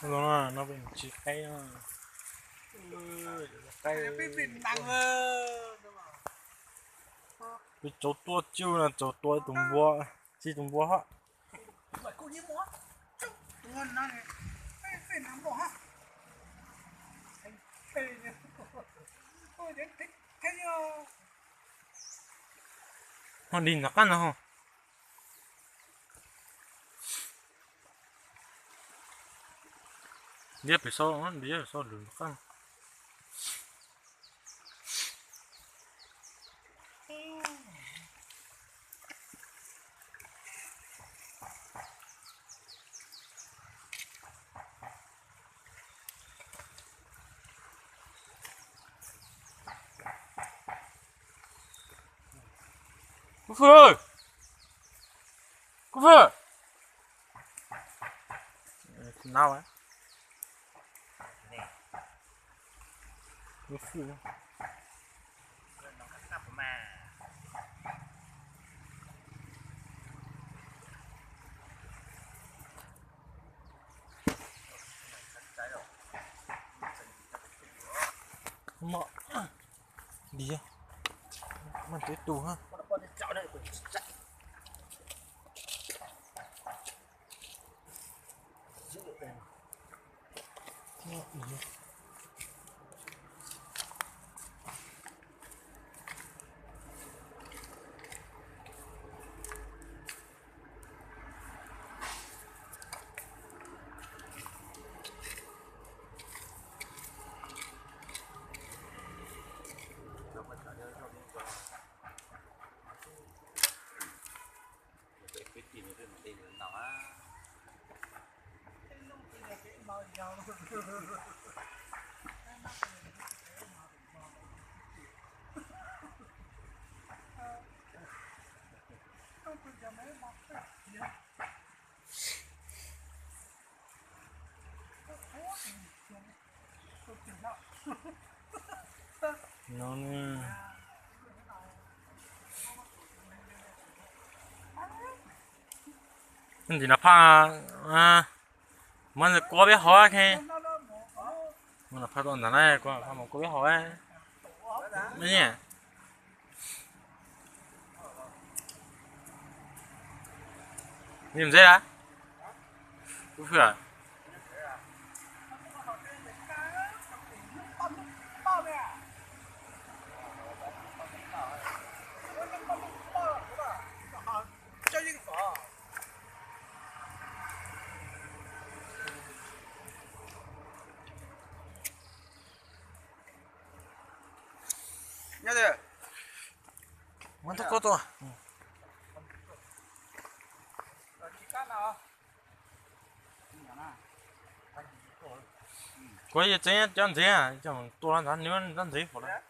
No, no peb tsis qaib. Peb tsaus tua tsuj no, tsaus tua tus npua, tsis tus npua hos. Ho dig nram qab no ho. Liab pem saud, liab pem saud lwm nram qab. Kub Fwj, Kub Fwj, nau, Kub Fwj. Di, mas twb tu ha. No, ntawm no phaj, muab ntawd kua peb hauv, muab phaj tuaj ntawm no, phaj mus kua peb hauv. Ni ntxeb a, Kub Fwj. Nyob, muab ntawm koj tuaj. Kuv yeej tseev cov ntsev, tua ntawd nws tab ntsev hauv lawm.